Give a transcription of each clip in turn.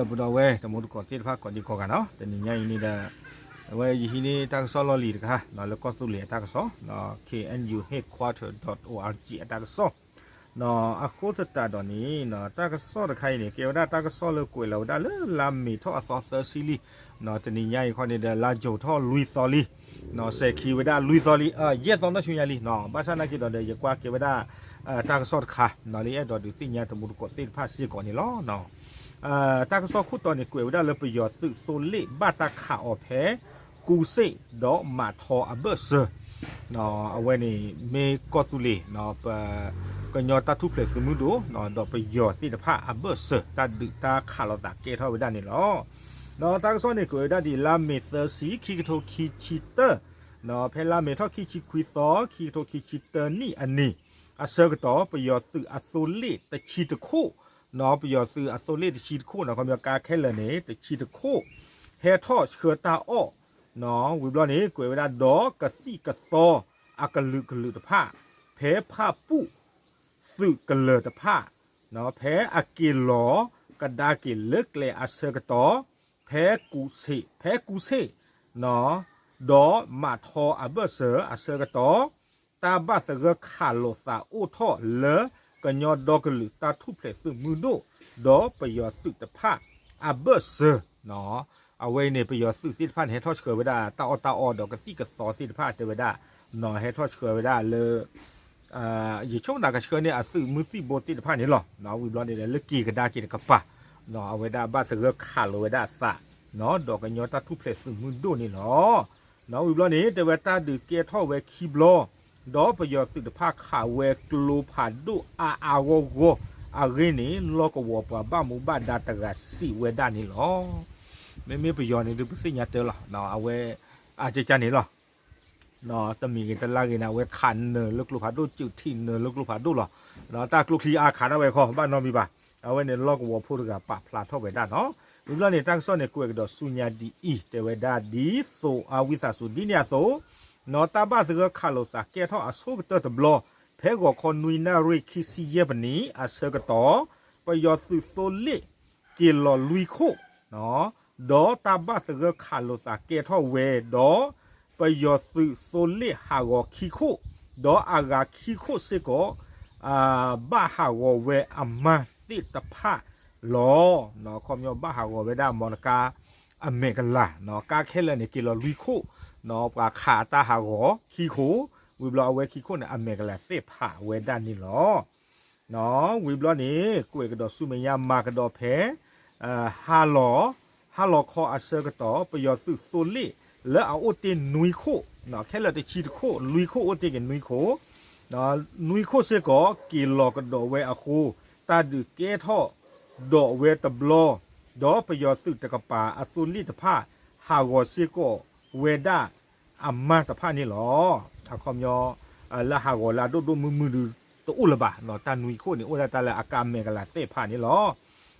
ပဒီပုၢ်ဝဲၢ်တံၤသကိးသ့ၣ်တဖၣ်ကိးဒံကိးဂၤနီၤ, တနံၤညါအံၤန့ၣ်ဒီး အဝဲယဟံးန့ၢ်တၢ်ကစီၣ်လီၢ်လံၤတခါ လၢကီၢ်သူလ့ၤအတၢ်ကစီၣ် K N U headquarter dot O R G အတၢ်ကစီၣ် အဃိသတးဒီးန့ၣ် တၢ်ကစီၣ်တခါအံၤန့ၣ် ကဲဝဲဒၣ်တၢ်ကစီၣ်လၢကွဲးလီၤဝဲဒၣ်လၢလါမ့ၤထီၣ်အသီသၢဆံလံ, တနံၤညါအံၤခီန့ၣ်ဒီး လါယူၤထီၣ်လွံၢ်သီလံ, စဲးခံဝဲဒၣ်လွံၢ်သီလံ, ယဲၢ်သီနီၣ်ဆူညါလံ, ဘၣ်ဆၣ်နာ်က့ဒီး ယကွၢ်ကဲဝဲဒၣ် တၢ်ကစီၣ်တခါ လၢယအဲၣ်ဒိးဒုးသ့ၣ်ညါတံၤသကိးသ့ၣ်တဖၣ်စ့ၢ်ကီးန့ၣ်လီၤ. တၢ်ကစီၣ်ခိၣ်တီန့ၣ် ကွဲးဝဲဒၣ်လၢပယီၤသုးသိလ့ၣ်ဘၣ်တၢ်ခးအီၤဖဲ ကူစ့ၣ်ဒီးမးထီအဘၢၣ်စၢၤ, အဝဲန့ၣ် မ့ၢ်ကီၢ်သူလ့ၤ ပ ကညီတၢ်ထူၣ်ဖျဲးသုးမုၢ်ဒိၣ် ဒီးပယီၤသ့ၣ်တဖၣ်အဘၢၣ်စၢၤ တၢ်ဒုးတၢ်ခးလိာ်သးကဲထီၣ်ဝဲဒၣ်န့ၣ်လီၤ. ဒီးတၢ်ကစီၣ်န့ၣ် ကွဲးဝဲဒၣ်ဒ်အံၤ လါမ့ၤသၢဆံ ခံကထိခံဆံတၢ, ဖဲလါမ့ၤထီၣ်ခံဆံခွံသီ ခံကထိခံဆံတၢနံၣ်အနံၤ အဆၢကတီၢ် ပယီၤသုးအသိလ့ၣ်တဆံတခိၣ် ပယီၤသုးအသိလ့ၣ်တဆံတခိၣ် ခီပညီကါခဲလၢာ်န့ၣ် တဆံတခိၣ် ဟဲထီၣ်ဆှၢတၢ်အီၣ် ဝံၤဘျီန့ၣ် ကွဲးဝဲဒၣ်ဒီးကသံၣ်ကသီအကလုာ်ကလုာ်တဖၣ် ဖဲဖၣ်ပူၣ်သုးကလၢၤတဖၣ် ဖဲအက့ၤလီၤကဒါက့ၤလၢကျဲအဆၢကတီၢ် ဖဲကူစ့ၣ် ဖဲကူစ့ၣ် ဒီးမးထီအဘၢၣ်စၢၤအဆၢကတီၢ် တၢ်ဘၣ်သဂၢၢ်ခးလိာ်သးအိၣ်ထီၣ်လၢ ကညီဒီကလုာ်တၢ်ထူၣ်ဖျဲးသုးမုၢ်ဒိၣ် ဒီးပယီၤသုးတဖၣ်အဘၢၣ်စၢၤ အဝဲအံၤန့ၣ် ပယီၤသုးသ့ၣ်တဖၣ်န့ၣ် ဟဲထီၣ်ဆှၢဝဲဒၣ်တၢ်အီၣ်တၢ်အီဒီးကသံၣ်ကသီသ့ၣ်တဖၣ်တဲဝဲဒၣ် ဟဲထီၣ်ဆှၢဝဲဒၣ်လၢ ယဆိကမိၣ်သးကဆှၢန့ၢ်အသုးမုၢ်သံၣ်ဘိသ့ၣ်တဖၣ်န့ၣ်လီၤ. ဝံၤဘျီန့ၣ်ဒီး လၢက့ၤကဒါက့ၤတကပၤ အဝဲဒၣ်ဘၣ်သဂၢၢ်ခးလိာ်ဝဲဒၣ်အသး ဒီးကညီတၢ်ထူၣ်ဖျဲးသုးမုၢ်ဒိၣ်န့ၣ်လီၤ. ဝံၤဘျီန့ၣ် တဲဝဲတၢ်ဒုးကဲထီၣ်ဝဲခံဘျီ ဒီးပယီၤသုးတဖၣ်ခးဝဲကျိဖးဒိၣ်အါအါဂီၢ်ဂီၢ်အဂ့ၢ်န့ၣ် လီၢ်ကဝီၤပှၤဘၣ်မူဘၣ်ဒါတဂၤစံးဝဲဒၣ်န့ၣ်လီၤ. မ့မ့ၢ်ပယီၤန့ၣ်ဒုး ပသ့ၣ်ညါတၢ်လီၤ. အဝဲ အကကန့ၣ်လီၤ. တမံၤဂ့ၤတလါဂ့ၤန့ၣ် အဝဲခးနၢၤလၢကျိဖးဒိၣ် စုးထံးနၢၤလၢကျိဖးဒိၣ်လီၤ. တၢ်ကျိချံအါခးဒၣ်ဝဲခီ ဘၣ်နီတမံၤဘၣ်. အဝဲန့ၣ်လီၢ်ကဝီၤဖိတဂၤပာ်ဖျါထီၣ်ဝဲဒၣ်နီၤ. ဝံၤဘျီန့ၣ် တၢ်ကစီၣ်န့ၣ် ကွဲးကဒီးဆူညါဒ်အံၤ တဲဝဲဒၣ်ဒ်သိး အဝံသးစူၤဒ်န့ၣ်အသိး နီၤ တၢ်ဘၣ်သဂၢၢ်ခးလိာ်သးကဲထီၣ်အဆိကတၢၢ်တဘျီ ဖဲဂီၤခီနွံနၣ်ရံၣ်ခံဆံယဲၢ်မံးနံးအဆၢကတီၢ် ပယီၤသုးသိလ့ၣ် က့ၤလီၤလွံၢ်ခိၣ် ဒီးတၢ်ဘၣ်သဂၢၢ်ခးလိာ်သးကဲထီၣ်ဝဲဒီး ပယီၤသုးသိလ့ၣ်ဟးဂီၤခံခိၣ် ဒီးအဂၤခံခိၣ်စ့ၢ်ကီး ဘၣ်ဟးဂီၤဝဲအမါသ့ၣ်တဖၣ်လီၤ. ခီပညီဘၣ်ဟးဂီၤဝဲဒၣ်မီတကါ အမဲာ်ကလၤ ကါခဲလၢာ်န့ၣ် က့ၤလီၤလွံၢ်ခိၣ် ပှၤခးတၢ်ဟးဂီၤခံခိၣ် ဝံၤဘျီအဝဲခံခိၣ်န့ၣ် အမဲာ်ကလၤသ့ၣ်ဖးဝဲဒၣ်န့ၣ်လီၤ. ဝံၤဘျီန့ၣ် ကွဲးကဒီးဆူမဲာ်ညါမၤကဒီးဖဲ ဟါလီၤ ဟါလီၤခီအဆၢကတီၢ် ပယီၤသုးသိလ့ၣ်လၢအအိၣ်တ့ၢ်နွံခိၣ် ခဲလၢာ်တဆံတခိၣ် လွံၢ်ခိၣ်အိၣ်တ့ၢ်က့ၤနွံခိၣ် နွံခိၣ်စ့ၢ်ကီး က့ၤလီၤကဒီးဝဲအဃိ တၢ်ဒုးကဲထီၣ်ဒီးဝဲတဘျီ ဒီးပယီၤသုးတကပၤအသိလ့ၣ်တဖၣ် ဟးဂီၤစ့ၢ်ကီးဝဲဒၣ်အမါတဖၣ်န့ၣ်လီၤ. အခီပညီ လၢဟးဂီၤလၢအဒိၣ်ဒိၣ်မုၢ်မုၢ်ဒုးတအိၣ်လၢၤဘၣ် တၢ်နွံခိၣ်န့ၣ် အိၣ်ဒၣ်တၢ်လၢအကါမဲာ်ကလၤသ့ၣ်ဖးန့ၣ်လီၤ.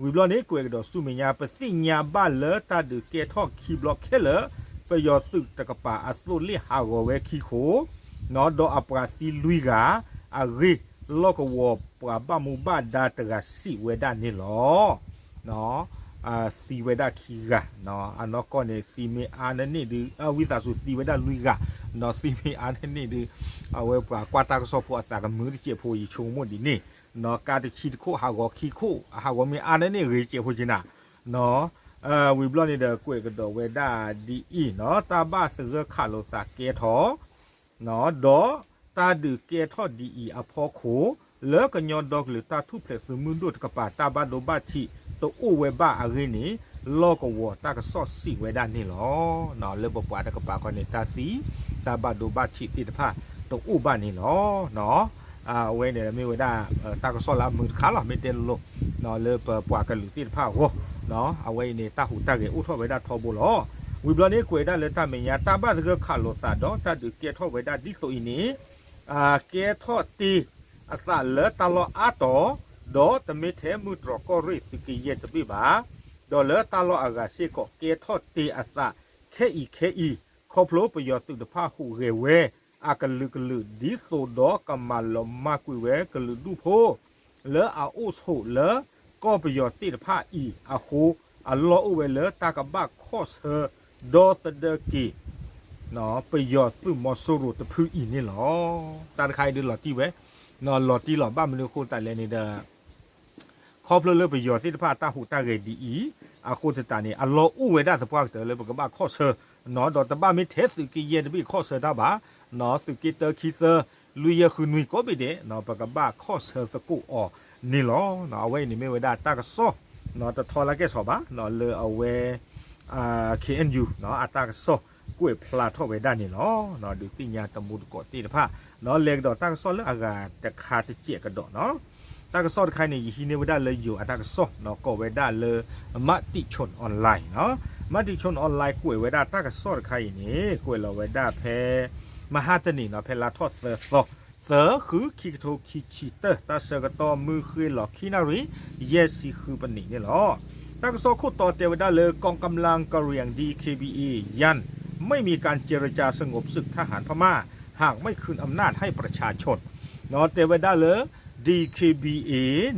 ဝံၤဘျီန့ၣ် ကွဲးကဒီးဆူမဲာ်ညါ ပသ့ၣ်ညါဘၣ်လၢတၢ်ဒုးကဲထီၣ်ခံဘျီခဲလၢာ် ပယီၤသုးတကပၤအသိလ့ၣ်ဟးဂီၤဝဲခံခိၣ် ဒီးအပှၤသံလွံၢ်ဂၤအဂ့ၢ် လီၢ်ကဝီၤပှၤဘၣ်မူဘၣ်ဒါတဂၤစံးဝဲဒၣ်န့ၣ်လီၤ. သံဝဲဒၣ်ခံဂၤ အနီၢ်ကီၢ်န့ၣ် သံမ့ၢ်အါန့ၢ်န့ၣ်ဒုး ဝံသးစူၤသံဝဲဒၣ်လွံၢ်ဂၤ သံမ့ၢ်အါန့ၢ်န့ၣ်ဒုး အဝဲပှၤကွၢ်တၢ်ကစီၣ်ဖိအသးကမုာ်တစဲးဖိ ယဆိကမိၣ်ဒ်န့ၣ် ကါတဆံတခိၣ်ဟးဂီၤခံခိၣ် အဟးဂီၤမ့ၢ်အါန့ၢ်န့ၣ်ဂ့ၤတစဲးဖိက့နၤ ဝံၤဘျီန့ၣ်ဒီး ကွဲးကဒီးဝဲဒၣ်ဒ်အံၤနီၤ တၢ်ဘၣ်သဂၢၢ်ခးလိာ်သးကဲထီၣ် ဒီးတၢ်ဒုးကဲထီၣ်ဒ်အံၤအဖီခိၣ် လၢကညီဒီကလုာ်တၢ်ထူၣ်ဖျဲးသုးမုၢ်ဒိၣ်တကပၤ တၢ်ဘၣ်ဒိဘၣ်ထံးတအိၣ်ဝဲဘၣ်အဂ့ၢ်န့ၣ် လီၢ်ကဝီၤတၢ်ကစီၣ်စံးဝဲဒၣ်န့ၣ်လီၤ. လၢပပှၤတကပၤခီန့ၣ် တၢ်သံ တၢ်ဘၣ်ဒိဘၣ်ထံးသ့ၣ်တဖၣ်တအိၣ်ဘၣ်န့ၣ်လီၤ. အဝဲန့ၣ်မ့ၢ်ဝဲဒၣ် တၢ်ကစီၣ်လၢအမုာ်တခါလီၤ မ့ၢ်တဲလိၤလိၤ လၢပပှၤကလုာ်သ့ၣ်တဖၣ်အဂီၢ် အဝဲအံၤန့ၣ် တၢ်ဟူးတၢ်ဂဲၤအိၣ်ထီၣ်ဝဲဒၣ်ထီဘိလီၤ. ဝံၤဘျီန့ၣ် ကွဲးဒၣ်လၢတၢ်မဲာ်ညါ တၢ်ဘၣ်သဂၢၢ်ခးလိာ်သးဒီးတၢ်ဒုးကဲထီၣ်ဝဲဒၣ်ဒ်သိးအံၤန့ၣ် ကဲထီၣ်တ့ၢ်အသးလၢတၢ်လီၢ်အါတီၤ ဒီးတမ့ၢ်ထဲမုၢ်တြီၢ်ကီၢ်ရ့ၣ်သုးကယဲၢ်တဘ့ၣ်ဘၣ် ဒီးလၢတၢ်လီၢ်အဂၤစ့ၢ်ကီး ကဲထီၣ်တ့ၢ်အသးခဲအံၤခဲအံၤ ခီဖျိပယီၤသုးတဖၣ်ဟူးဂဲၤဝဲ အကလုာ်ကလုာ် ဒ်သိးဒီးကမၤလီၤမၢ်ကွံာ်ဝဲကလုာ်ဒူၣ်ဖိ လၢအအိၣ်ဆိးလၢကီၢ်ပယီၤသ့ၣ်တဖၣ်အံၤအဃိ အလီၢ်အိၣ်ဝဲလၢတၢ်ကဘၣ်ခီၣ်ဆၢ ဒီသဒၢက့ၤ ပယီၤသုးမီၤစိရိၤတဖုအံၤန့ၣ်လီၤ. တၢ်တခါအံၤဒုးလီၤတံၢ်ဝဲ, လီၤတံၢ်လီၤ ဘၣ်မနုၤအဃိသတးလဲၣ်န့ၣ်ဒီး ခီဖျိလၢပယီၤသ့ၣ်တဖၣ်အတၢ်ဟူးတၢ်ဂဲၤဒ်အံၤ, အဃိသတးန့ၣ် အလီၢ်အိၣ်ဝဲဒၣ်သပှၢ်ကတၢၢ်လၢပကဘၣ်ခီၣ်ဆၢ, ဒီးတဘၣ်မ့ၢ်ထဲသုးက့ယဲၢ်တဘ့ၣ်ခီၣ်ဆၢတၢ်ဘၣ်, သုးက့တၢ ခံ သၢ လွံၢ် ယဲၢ် ဃု နွံ ကိးဘ့ၣ်ဒဲး ပကဘၣ်ခီၣ်ဆၢသကိးအီၤန့ၣ်လီၤ. အဝဲအံၤန့ၣ်မ့ၢ်ဝဲဒၣ်တၢ်ကစီၣ် တထီလၢကဲၣ်ဆိးဘၣ် လၢအဝဲ KNU အတၢ်ကစီၣ်ကွဲးဖျါထီၣ်ဝဲဒၣ်န့ၣ်လီၤ. ဒုးသ့ၣ်ညါတမူတကိးသ့ၣ်တဖၣ် လဲၤကဒီးတၢ်ကစီၣ်လၢအဂၤတခါတစဲးကဒီးနီၤ. တၢ်ကစီၣ်တခါအံၤန့ၣ် ယဟံးန့ၢ်ဝဲဒၣ်လၢယိၤအတၢ်ကစီၣ် ကိးဝဲဒၣ်လၢ Matichon Online နီၤ. Matichon Online ကွဲးဝဲဒၣ်တၢ်ကစီၣ်တခါအံၤန့ၣ် ကွဲးလီၤဝဲဒၣ်ဖဲ မဟါတနံၤနီၤ ဖဲလါထီၣ်သၢသီ သၢ ဃု ခံကထိခံဆံတၢ တၢ်ဆၢကတီၢ်မုၢ်ဃ့လီၤခံနၣ်ရံၣ် ယဲၢ်ဆံဃုပနံးန့ၣ်လီၤ. တၢ်ကစီၣ်ခိၣ်တီတဲဝဲဒၣ်လၢ กองกำลังกะเหรี่ยง ดีเคบีเอ ยันไม่มีการเจรจาสงบศึกทหารพม่า หากไม่คืนอำนาจให้ประชาชน နီၤ တဲဝဲဒၣ်လၢ DKBA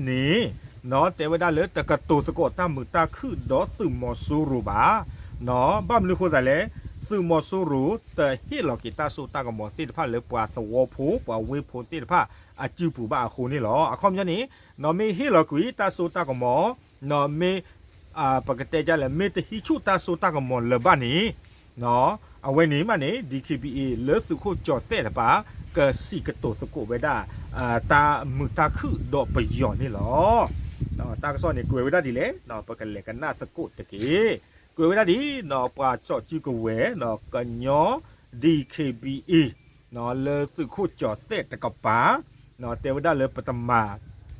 န့ၣ် နီၤ တဲဝဲဒၣ်လၢတကတိၤသကိးတၢ်မုာ်တၢ်ခုၣ်ဒီးသုးမီၤစိရိၤဘၣ် နီၤ ဘၣ်မနုၤအဃိသတးလဲၣ် သုးမီၤစိရိၤ တဟ့ၣ်လီၤက့ၤတၢ်စိတၢ်ကမီၤသ့ၣ်တဖၣ်လၢပှၤသဝီဖိ ပှၤဝ့ၢ်ဖိသ့ၣ်တဖၣ်အစုပူၤဘၣ်အဃိန့ၣ်လီၤ. အခီပညီန့ၣ် နီၤ မ့ၢ်ဟ့ၣ်လီၤကွံာ်တၢ်စိတၢ်ကမီၤ နီၤ မ့ၢ် ပကတဲဒ်လဲၣ် မ့ၢ်တဟံးဆူၣ်တၢ်စိတၢ်ကမီၤလၢၤဘၣ်န့ၣ် အဝဲန့ၣ်မးန့ၣ် DKBA လၢသုးခိၣ်ကၠီၤသဲးတပၤ ကစံးကတိၤသကိးဝဲဒၣ် တၢ်မုာ်တၢ်ခုၣ်ဒီးပယီၤန့ၣ်လီၤ. တၢ်ကစီၣ်န့ၣ် ကွဲးဝဲဒၣ်ဒ်လဲၣ် ပကလဲၤကနၣ်သကိးတက့ၢ်. ကွဲးဝဲဒၣ်ဒ် ပှၤစီၤစုကဝဲၤ ကညီ DKBA လၢသုးခိၣ်ကၠီၤသဲးတကပၤ တဲဝဲဒၣ်လၢပတမၤ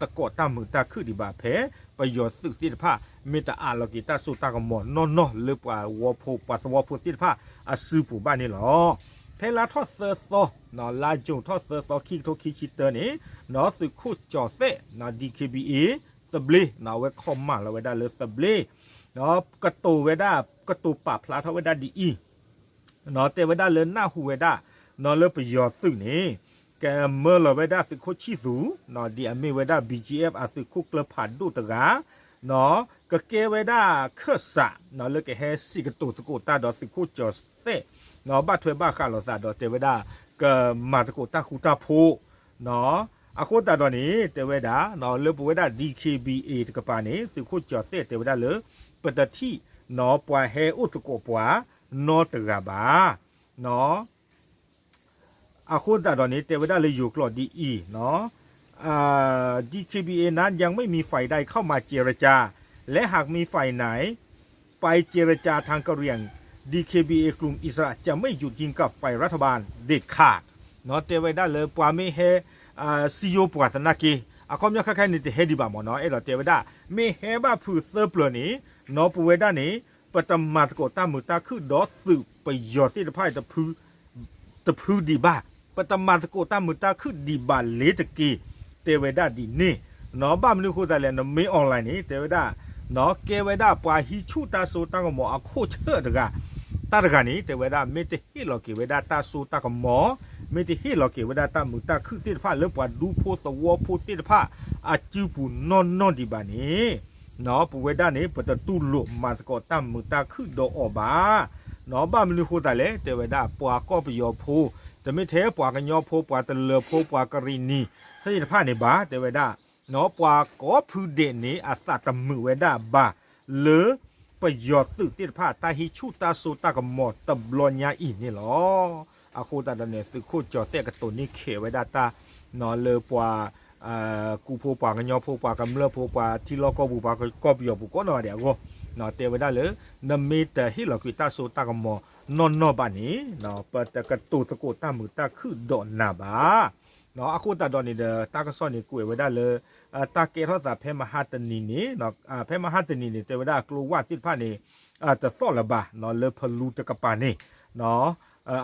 သကိးတၢ်မုာ်တၢ်ခုၣ်ဒံးဘၣ်ဖဲ ပယီၤသုးသ့ၣ်တဖၣ် မ့ၢ်တအးလီၤက့ၤတၢ်စိတၢ်ကမီၤနီၢ်နီၢ်လၢပှၤဝီဖိ ပှၤသဝီဖိသ့ၣ်တဖၣ်အစုပူၤဘၣ်န့ၣ်လီၤ. ဖဲလါထီၣ်သၢသီ လါယူၤထီၣ်သၢသီ ခံကထိခံဆံတၢန့ၣ် သုးခိၣ်ကၠီၤသဲး DKBA သဘျ့ အဝဲခီၣ်မၢ်လီၤဝဲဒၣ်လၢသဘျ့ ကတိၤဝဲဒၣ် ကတိၤပာ်ဖျါထီၣ်ဝဲဒၣ်ဒ်အံၤ တဲဝဲဒၣ်လၢနၢ်ဟူဝဲဒၣ် လၢပယီၤသုးန့ၣ် ကမၢလီၤဝဲဒၣ်သုးခိၣ်ဆံၣ်သူး ဒ်အမ့ၢ်ဝဲဒၣ် BGF အသုးခိၣ်ကျၢၢ်ဖးဒိၣ်တဂၤ ကကဲဝဲဒၣ်ခၢၣ်စး လၢကဟဲစံးကတိၤသကိးတၢ်ဒီးသုးခိၣ်ကၠီၤသဲး ဘၣ်ထွဲဘၣ်ဃးလိာ်သးဒီးတဲဝဲဒၣ် ကမၤသကိးတၢ်ဃူတၢ်ဖိး အဃိသတးဒီးန့ၣ် တဲဝဲဒၣ် လၢပဝဲဒၣ် DKBA တကပၤန့ၣ် သုးခိၣ်ကၠီၤသဲးတဲဝဲဒၣ်လၢ ပတထံၣ် ပှၤဟဲအိၣ်သကိးပှၤနီတဂၤဘၣ် အဃိသတးဒီးန့ၣ် တဲဝဲဒၣ်လၢယိၤကျိာ်ဒ်အံၤ DKBA นั้นยังไม่มีฝ่ายใดเข้ามาเจรจา และหากมีฝ่ายไหนไปเจรจาทางกะเหรี่ยง ดีเคบีเอ กลุ่มอิสระจะไม่หยุดยิงกับฝ่ายรัฐบาลเด็ดขาด တဲဝဲဒၣ်လၢပှၤမ့ၢ်ဟဲ စံယိပှၤသနာ်က့ အခီပညီခဲခဲန့ၣ်တဟဲဒံးဘၣ်မ့ၢ်နီၤ အဲၣ်ဒိးတဲဝဲဒၣ် မ့ၢ်ဟဲဘၣ်ဖုးသၢပျၢၤန့ၣ် နီၤ ပဝဲဒၣ်န့ၣ် ပတမၤသကိးတၢ်မုာ်တၢ်ခုၣ်ဒီးသုးပယီၤသ့ၣ်တဖၣ် တဖုဒံးဘၣ်, ပတမၤသကိးတၢ်မုာ်တၢ်ခုၣ်ဒံးဘၣ်လ့ၤတက့ၢ် တဲဝဲဒၣ်ဒ်န့ၣ်, နီၢ် ဘၣ်မနုၤဃိသတးလဲၣ် နမ့ၢ် online န့ၣ် တဲဝဲဒၣ် နီၢ် ကဲဝဲဒၣ်ပှၤဟံးဆူၣ်တၢ်စိတၢ်ကမီၤအခိၣ်ဆၢၣ်တဂၤ, တၢ်တဂၤန့ၣ် တဲဝဲဒၣ် မ့ၢ်တဟ့ၣ်လီၤက့ၤဝဲဒၣ်တၢ်စိတၢ်ကမီၤ, မ့ၢ်တဟ့ၣ်လီၤက့ၤဝဲဒၣ်တၢ်မုာ်တၢ်ခုၣ်သ့ၣ်တဖၣ်လၢပှၤဒူဖိသဝီဖိသ့ၣ်တဖၣ် အစုပူၤနီၢ်နီၢ်ဒံးဘၣ်န့ၣ် နီၢ် ပဝဲဒၣ်န့ၣ် ပတတူၢ်လိာ်မၤသကိးတၢ်မုာ်တၢ်ခုၣ်ဒီးအီၤဘၣ်, နီၢ် ဘၣ်မနုၤဃိသတးလဲၣ် တဲဝဲဒၣ် ပှၤကီၢ်ပယီၤဖိ, တမ့ၢ်ထဲပှၤကညီဖိ ပှၤတလၢၤဖိ ပှၤကရံၣ်နံၤ သ့ၣ်တဖၣ်န့ၣ်ဘၣ် တဲဝဲဒၣ်, နီၢ် ပှၤကိးဖုဒဲးန့ၣ် အသးတမုာ်ဝဲဒၣ်ဘၣ် လၢပယီၤသုးသ့ၣ်တဖၣ် တၢ်ဟံးဆူၣ်တၢ်စိတၢ်ကမီၤတဘျီညါအံၤန့ၣ်လီၤ. အဃိသတးဒီးန့ၣ် သုးခိၣ်ကၠီၤသဲးကတိၤန့ၢ်ခဲးဝဲဒၣ်တၢ် နီၢ် လၢပှၤ ကူဖိ ပှၤကညီဖိ ပှၤကမျၢၢ်ဖိ ပှၤထံလီၢ်ကီၢ်ပူၤ ပှၤကီၢ်ပယီၤပူၤကိးနီၢ်ဂၤဒဲးအဂီၢ်, နီၢ် တဲဝဲဒၣ်လၢ နမ့ၢ်တဟ့ၣ်လီၤကွံာ်တၢ်စိတၢ်ကမီၤနီၢ်နီၢ်ဘၣ်န့ၣ် နီၢ် ပတကတိၤသကိးတၢ်မုာ်တၢ်ခုၣ်ဒီးနၤဘၣ်. နီၢ် အဃိသတးဒီးန့ၣ်ဒီး တၢ်ကစီၣ်န့ၣ်ကွဲးဝဲဒၣ်လၢ တၢ်ကဲထီၣ်သးဖဲမဟါတနံၤန့ၣ်, ဖဲမဟါတနံၤန့ၣ် တဲဝဲဒၣ်ကျိဝၢ်သ့ၣ်တဖၣ်န့ၣ် တသီၣ်လၢၤဘၣ် နီၢ် လၢဖလူတကပၤန့ၣ်, နီၢ်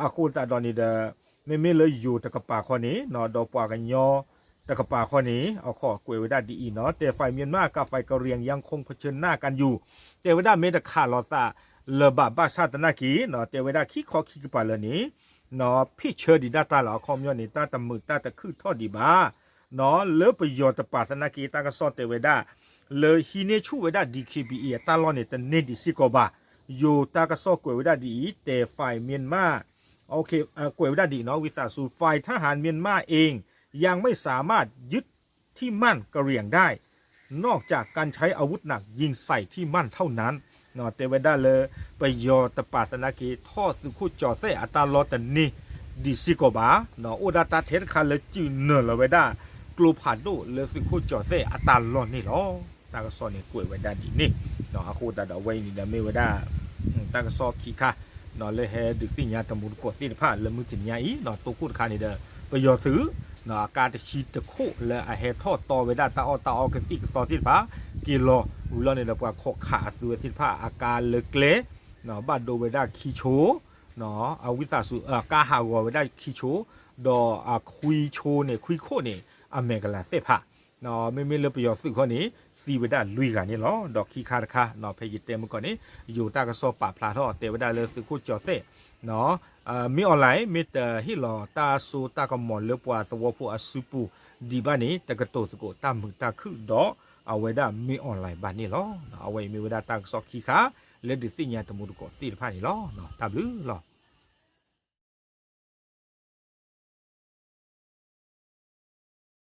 အဃိသတးဒီးန့ၣ်ဒီး မ့မ့ၢ်လၢယိၤတကပၤခီန့ၣ် နီၢ် ဒီးပှၤကညီတကပၤခီန့ၣ် အခီၣ်ကွဲးဝဲဒၣ်ဒ်အံၤ နီၢ် แต่ฝ่ายเมียนมากับฝ่ายกะเหรี่ยงยังคงเผชิญหน้ากันอยู่ တဲဝဲဒၣ်မ့ၢ်တခးလိာ်သးလၢၤဘၣ် ဘၣ်ဆၣ်သနာ်က့ နီၢ် တဲဝဲဒၣ်ခံခီခံကပၤလၢာ်န့ၣ် နီၢ် ဖံးဆၢဒံးဒၣ်တၢ်လီၤ အခီပညီန့ၣ် တၢ်တမုာ်တၢ်တခုၣ်ထီၣ်ဒံးဘၣ်, နီၢ် လၢပယီၤတကပၤသနာ်က့ တၢ်ကစီၣ်တဲဝဲဒၣ် လၢဟံးန့ၢ်ဆူၣ်ဝဲဒၣ် DKBA အတၢ်လီၢ်န့ၣ် တန့ၢ်ဒံးစ့ၢ်ကီးဘၣ်. ယိၤတၢ်ကစီၣ်ကွဲးဝဲဒၣ်ဒ်အံၤ တဲ ฝ่ายเมียนมา ကွဲးဝဲဒၣ်ဒ်အံၤနီၤ ဝံသးစူၤ ฝ่ายทหารเมียนมาเองยังไม่สามารถยึดที่มั่นกะเหรี่ยงได้ นอกจากการใช้อาวุธหนักยิงใส่ที่มั่นเท่านั้น တဲဝဲဒၣ်လၢ ပယီၤတပာ်သနာ်က့ ထီၣ်သုးခိၣ်ကၠီၤသဲၣ်အတၢ်လီၢ်တန့ၢ်ဒံးစ့ၢ်ကီးဘၣ်, အိၣ်ဒၣ်တၢ်ထဲတခါလၢစူၢ်နၢၤလီၤဝဲဒၣ် ကျိဖးဒိၣ်လၢသုးခိၣ်ကၠီၤသဲၣ်အတၢ်လီၢ်န့ၣ်လီၤ. တၢ်ကစီၣ်န့ၣ်ကွဲးဝဲဒၣ်ဒ်န့ၣ်, အဃိသတးဒီးအဝဲအံၤန့ၣ်ဒီးမ့ၢ်ဝဲဒၣ် တၢ်ကစီၣ်ခံခါ လၢဟဲဒုးသ့ၣ်ညါတမူတကိးသ့ၣ်တဖၣ်လၢမုၢ်တနံၤအံၤ တိခိၣ်တခါန့ၣ်ဒီး ပယီၤသုး အကါတဆံတခိၣ်လၢအဟဲထီၣ်တီဝဲဒၣ်တၢ်အီၣ်တၢ်အီကသံၣ်ကသီသ့ၣ်တဖၣ် က့ၤလီၤဝံၤလီၤန့ၣ်ဒီး ပှၤခိးခးအသုးဝဲသ့ၣ်တဖၣ် အကါလၢကျဲ ဘၣ်ဒိဝဲဒၣ်ခံဆိ အဝံသးစူၤ ကါဟးဂီၤဝဲဒၣ်ခံဆိ ဒီးအခွံဆိန့ၣ် ခွံခိၣ်န့ၣ် အမဲာ်ကလၤသ့ၣ်ဖး မ့မ့ၢ်လၢပယီၤသုးခီန့ၣ် သံဝဲဒၣ်လွံၢ်ဂၤန့ၣ်လီၤ. ဒီးခံခါတခါ ဖဲယတဲမုၢ်ကီၢ်န့ၣ် ယိၤတၢ်ကစီၣ်ပာ်ဖျါထီၣ်တဲဝဲဒၣ်လၢသုးခိၣ်ကၠီၤသဲၣ် မ့ၢ်အီၣ်လဲၣ် မ့ၢ်တဟ့ၣ်လီၤတၢ်စိတၢ်ကမီၤလၢပှၤသဝီဖိအစုပူၤဒံးဘၣ်န့ၣ် တကတိၤသကိးတၢ်မုာ်တၢ်ခုၣ်ဒီးအဝဲဒၣ်မ့ၢ်အီၣ်လဲၣ်ဘၣ်န့ၣ်လီၤ. အဝဲအံၤမ့ၢ်ဝဲဒၣ်တၢ်ကစီၣ်ခံခါ လၢဒုးသ့ၣ်ညါတမူတကိးသ့ၣ်တဖၣ်န့ၣ်လီၤ. တၢ်ဘျုးလီၤ.